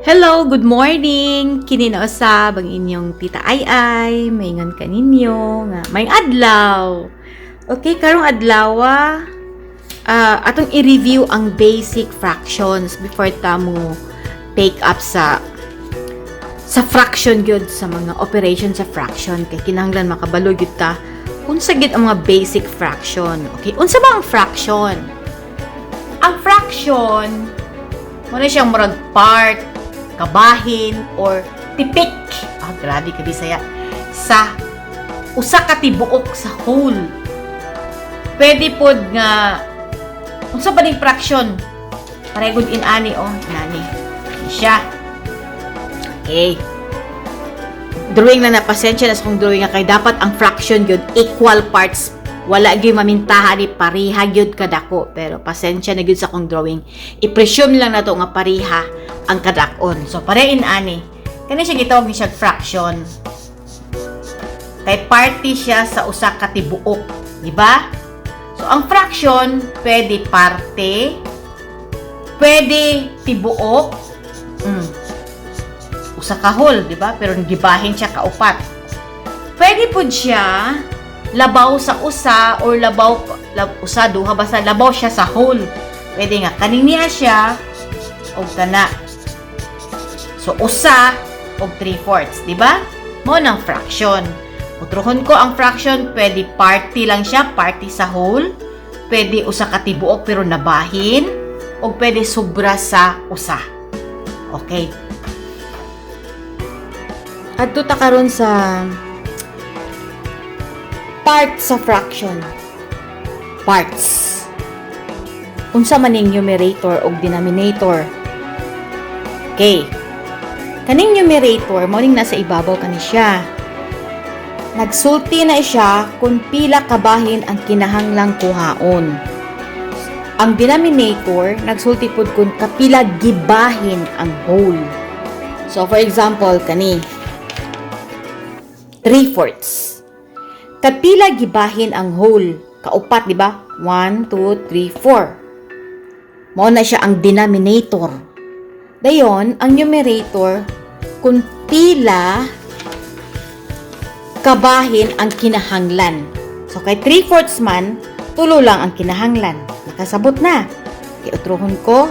Hello, good morning! Kini na usab ang inyong Tita Ay Ay, maingon kaninyo nga may adlaw. Okay, karong adlaw atong i-review ang basic fractions before ta mo take up sa fraction gyud, sa mga operation sa fraction, kay kinahanglan makabalo gyud ta unsa gyud ang mga basic fraction. Okay, unsa ba ang fraction? Ang fraction mao na siyang murag part, kabahin, or tipik. Ah, grabe ka Bisaya. Sa usa ka tibuok, sa whole. Pwede pod nga unsa ba ning fraction? Paregod in ani, oh, inani. Siya. Okay. Drawing na na, pasensya na sa kong drawing nga kay dapat ang fraction gyud equal parts, wala gyud mamintaha ni pareha gyud kadako, pero pasensya na gyud sa akong drawing. I-presume lang nato nga pareha ang kadakon. So parein ani, kani siya gitawag ni siya fraction kay parte siya sa usa ka tibuok, di ba? So ang fraction pwede parte, pwede tibuok, usa ka whole, di ba? Pero gibahin siya kaupat. Pwede pud siya labaw sa usa or labaw usa, duha, basta labaw siya sa whole. Pwede nga kaning niya siya og kana. So usa og 3/4, di ba? Mao nang fraction. Utrohon ko, ang fraction pwede parte lang siya, parte sa whole, pwede usa ka tibuok pero nabahin, o pwede sobra sa usa. Okay. Adto ta karon sa part sa fraction. Parts. Unsa man ning numerator ug denominator? Okay. Kaning numerator, mao ning nasa ibabaw kani siya. Nagsulti na siya kung pila kabahin ang kinahanglang kuhaon. Ang denominator, nagsulti pud kung kapila gibahin ang whole. So, for example, kani 3/4. Kapila gibahin ang whole? Kaupat, di ba? 1, 2, 3, 4. Mao na siya ang denominator. Dayon, ang numerator, kung pila kabahin ang kinahanglan. So, kay 3/4 man, tulo lang ang kinahanglan. Nakasabot na. Iutruhon ko,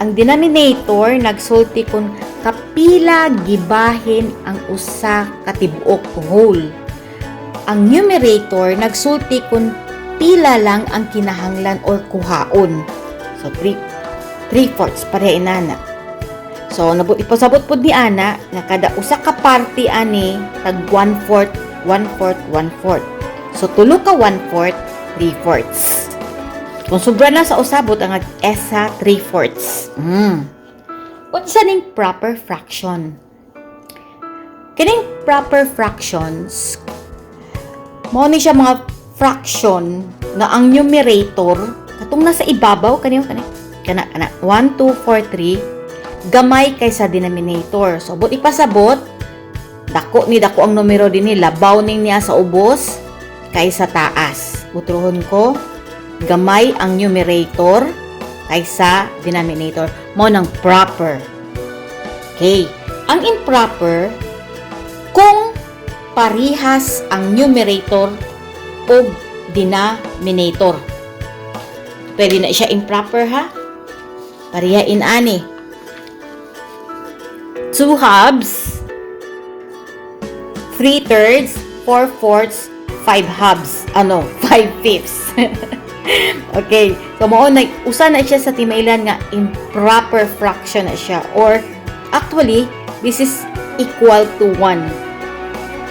ang denominator nagsulti kung kapila gibahin ang usa ka tibuok, whole. Ang numerator nagsulti kung pila lang ang kinahanglan or kuhaon. So, 3 3/4 pareha inana. So, nabot ipasabot pud ni ana nga kada usa ka parte ani tag 1/4, 1/4, 1/4. So, tulo ka 1/4, 3/4. Kung sobra na sa usabot ang esa 3/4. Unsa ning proper fraction? Kining proper fractions, mao ni siya mga fraction nga ang numerator, katong nasa ibabaw kaniyo, kani kana kana 1, 2, 4, 3, gamay kaysa denominator. So but ipasabot, dako ni dako ang numero dinhi, labaw ning niya sa ubos kaysa taas. Utruhon ko, gamay ang numerator kaysa denominator, mao nang proper. Okay, ang improper, kung parihas ang numerator o denominator. Pwede na siya improper ha. Pareha in ani. 2 halves, 3/3, 4/4, 5 halves. Ano, 5/5. Okay. So, mao na, usa na siya sa timailan nga improper fraction na siya. Or, actually, this is equal to 1.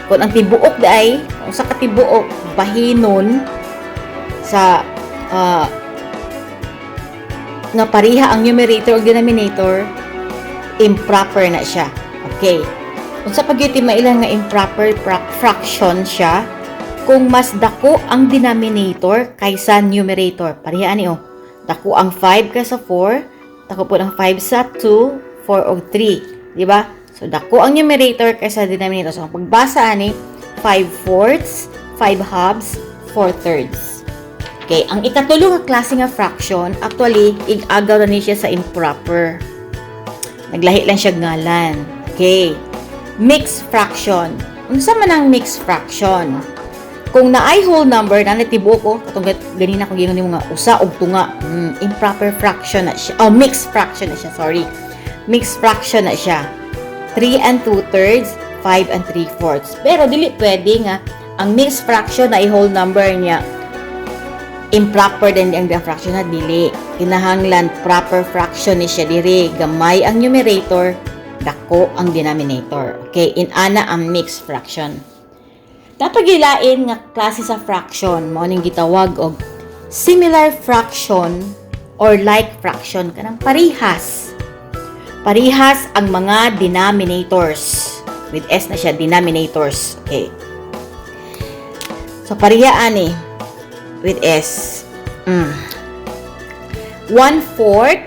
Kung ang tibuok diay, kung sa katibuok, bahinon sa nga pareha ang numerator o denominator, improper na siya. Okay. Unsa pa gyud timailan nga improper fraction siya? Kung mas dako ang denominator kaysa numerator. Pareha ani, oh. Dako ang 5 kaysa 4, dako po ang 5 sa 2, 4 og 3, di ba? So dako ang numerator kaysa denominator. So ang pagbasa ani, 5/4, 5 halves, 4/3. Okay, ang ikatulo nga klase nga fraction, actually, ig-agaw na ni siya sa improper. Naglahi lang siya ngalan. Okay. Mixed fraction. Unsa man ang mixed fraction? Kung naay whole number, na tibuok ko, katong ganina kung giingon nimo nga usa og tunga, improper fraction na siya. Oh, mixed fraction na siya, sorry. Mixed fraction na siya. 3 and 2/3, 5 and 3/4. Pero dili pwede nga ang mixed fraction na whole number niya improper din ang fraction na dili. Kinahanglan proper fraction ni siya diri. Gamay ang numerator, dako ang denominator. Okay, inana ang mixed fraction. Dapat gilain nga klase sa fraction, mao ning gitawag og similar fraction or like fraction, kanang parihas. Parihas ang mga denominators. With S na siya, denominators. Okay. So, pareha ani with S. 1/4,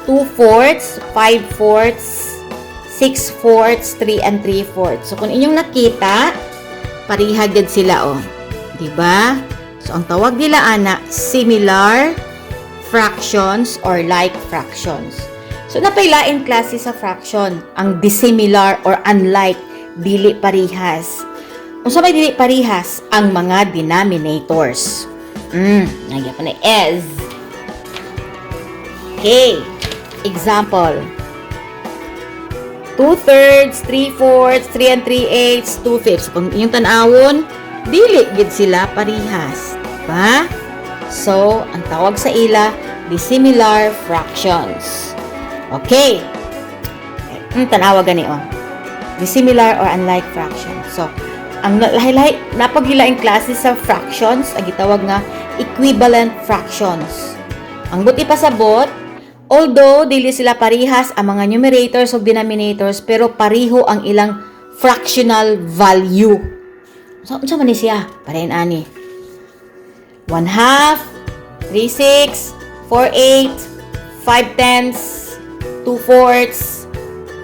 2/4, 5/4, 6/4, 3 and 3/4. So, kung inyong nakita, pareha gid sila, oh. 'Di ba? So, ang tawag nila ana, similar fractions or like fractions. So, napaylain klase sa fraction, ang dissimilar or unlike, dili parihas. Unsa may dili parihas? Ang mga denominators. Nagya pa na S. Okay. Example. 2/3, 3/4, 3 and 3/8, 2/5. Kung inyong tan-awon, dili gid sila parihas. Ba? So, ang tawag sa ila, dissimilar fractions. Okay. Tanawa gani oh. Dissimilar or unlike fraction. So, ang lahi-lahi, napagilaing klase sa fractions, ang gitawag nga equivalent fractions. Ang buot ipasabot, although dili sila parihas ang mga numerators ug denominators, pero pariho ang ilang fractional value. So, unsa man ni siya? Parehin ani. 1/2, 3/6, 4/8, 5/10, 2/4,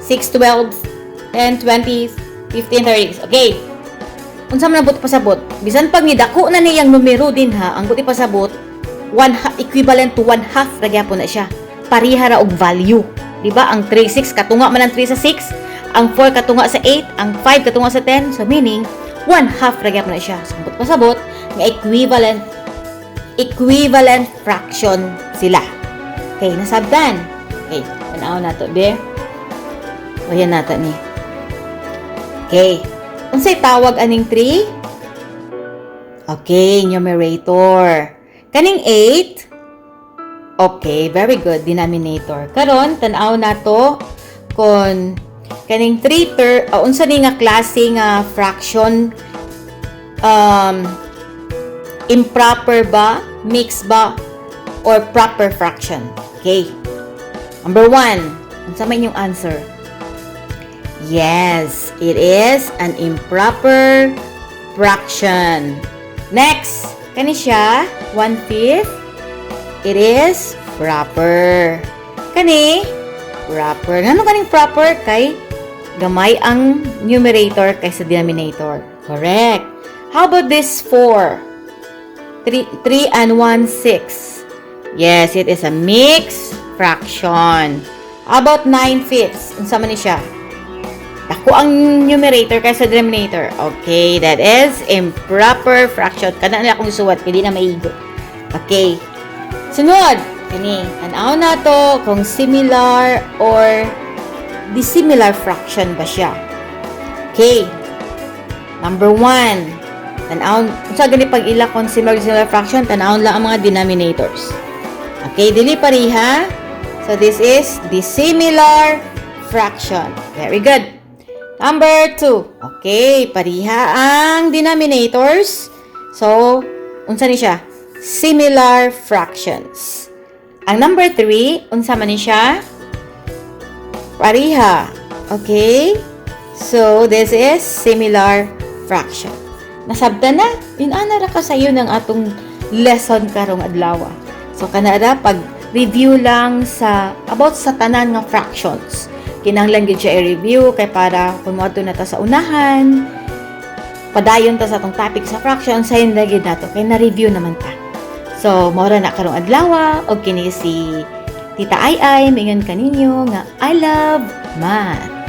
6/12, 10, 20, 15, 30. Okay. Unsa man ang buot pasabot? Bisan pag nidako na niyang numero din ha, ang buot pasabot, equivalent to 1/2 ra gyapon na siya. Pareha ra og value. Di ba? Ang 3 6 katunga man ang 3 sa 6, ang 4 katunga sa 8, ang 5 katunga sa 10. So meaning 1/2 ra gyapon na siya. So ang buot pasabot nga equivalent equivalent fraction sila. Okay, nasabtan. Okay, tanaw nato be. O yan nato ni. Okay. Unsay tawag aning 3? Okay, numerator. Kaning 8? Okay, very good. Denominator. Karon, tan-aw nato kung kaning 3 ter unsa ni nga klase nga fraction, improper ba, mixed ba, or proper fraction. Okay. Number 1, unsa man yung answer? Yes, it is an improper fraction. Next, kani siya, 1/5. It is proper. Kani, proper. Ngano kaning proper? Kay gamay ang numerator kaysa denominator. Correct. How about this 4? 3, 3 and 1, 6. Yes, it is a mixed fraction. How about 9/5? Unsa man ni siya? Dako ang numerator kaysa denominator. Okay, that is improper fraction. Kana na akong isuwat, hindi na maigo. Okay. Sunod, kini, tan-aw na to kung similar or dissimilar fraction ba siya. Okay. Number 1. Tan-aw, unsa gani pag ila kung similar dissimilar fraction, tan-awon lang ang mga denominators. Okay, dili pareha. So this is dissimilar fraction. Very good. Number 2. Okay, pareha ang denominators. So, unsa ni siya? Similar fractions. Ang number 3, unsa man ni siya? Pareha. Okay? So, this is similar fraction. Nasabtan na? Inana ra ka sayo ng atong lesson karong adlaw. So, kanara pag review lang sa about sa tanan nga fractions. Kinahanglan gid siya i-review kay para kung moadto na ta sa unahan, padayon ta sa atong topic sa fraction, sayon na gid nato kay na-review naman ta. So, mao ra na karong adlaw og kini si Tita Ay Ay, mingon kaninyo nga I love math.